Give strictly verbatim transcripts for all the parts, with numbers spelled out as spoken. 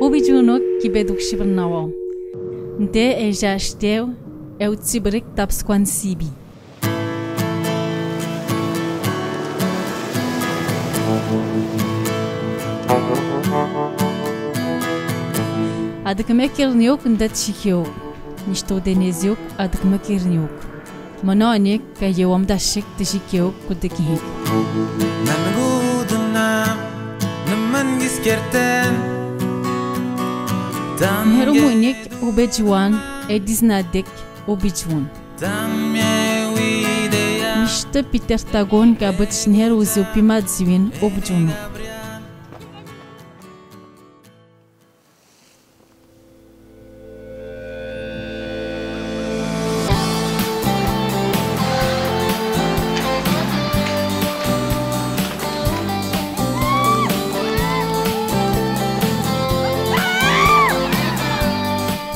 Obidjonok ki beduk shibir nawao. Nte e jashte, e otsibrik tabskwan sibi. Adekmek irniok nte tshikeok. Nishto deneziok adekmek irniok. Mananek ka yewam dasik tishikeok kudekhik. Nheromonik obedjuwan, e disnadek obidjuwan. Mishte Peter Tagon ka butsh nherozi o pima dziwin obidjuwan.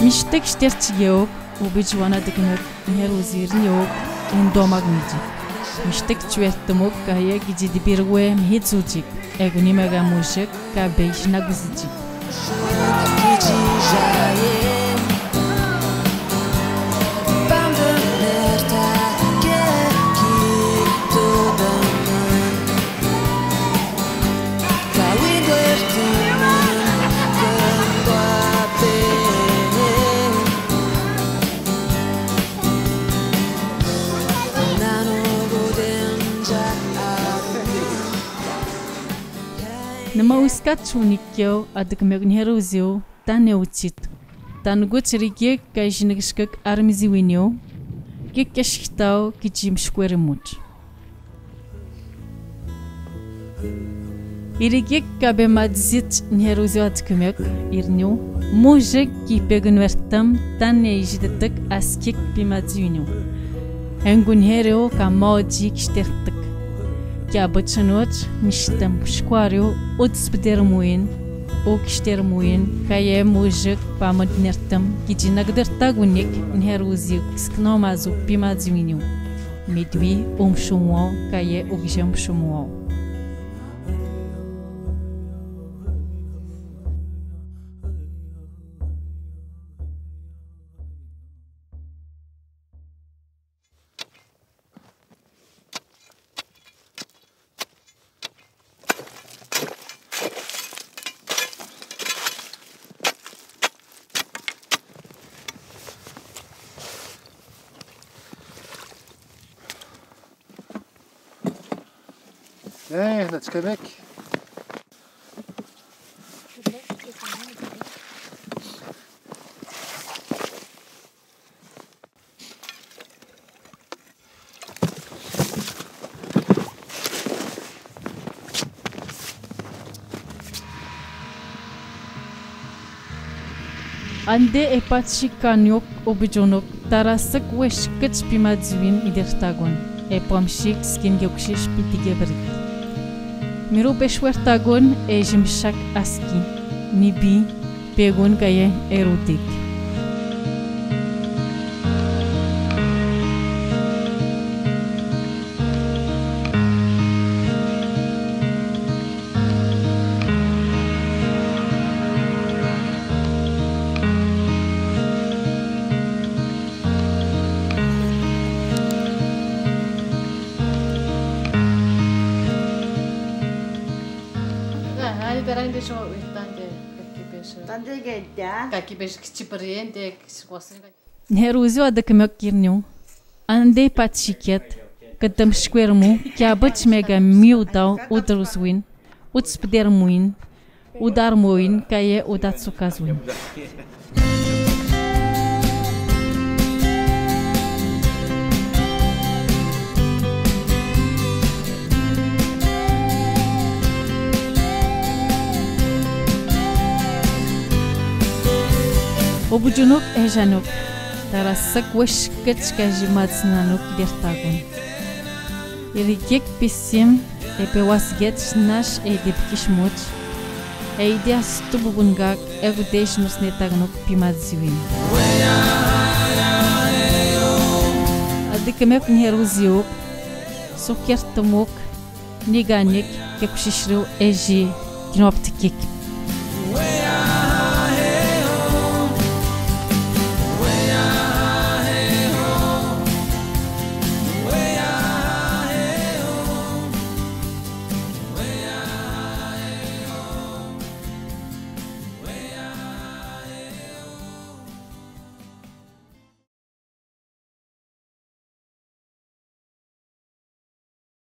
Mishtek shter tshikeok, obidjuwan adekmek, nherozi irniok, undomak midjik. Mishtek tshwertemok, ka ye kidji dibir we mihitsudjik. Egunimega mojek, ka bej naguzidjik. Nima uska tshuni keo, adekmek nherozi o, tane utsit. Tane gutsi rikiek ka ishinekshkek armizi winio, kikeshkitao kidji mshkwer mut. Irikiek ka bemadzits nherozi o adekmek irnio, mojek ki pegun wertem tane ishidetek askiek pimadzi winio. Engun nhereo ka maodji kishtertek. Ki abotshonot mishtem shkwario, otsbder muin, okishter muin, ka ye mojek pa madnertem, kidji nagder tagunik nherozi o kiskno mazo pimadzi winio. Midwi omshomo, ka ye okishem shomo. Ee, let's go back. Ande e patsi kaniok obidjonok, tarask weshkets pimadziwin i dertagon, e pwamsik skin geoksish pitigebrik. Miru beshwertagon e jimshak aski, nibi, pegun kaye erotik. Nheruzi o adekmek irnio. Ande patsi ket, kedem shkwer mo, ki abotsh mega miudao, udrus win, utsbder muin, udar muin, kaye udatsukaz win. Obudjonok ežanok, tara sag wesketska zi matsnanok dertakon. Irikik pisim, e pe wasget nas e dipkismot. E ida a stububun gak, e gudes nos netaknok pi matsiwin. Adikmek ni heruziuk, sokertomok, niganik, ke kusisriu e zi, kinoptikik.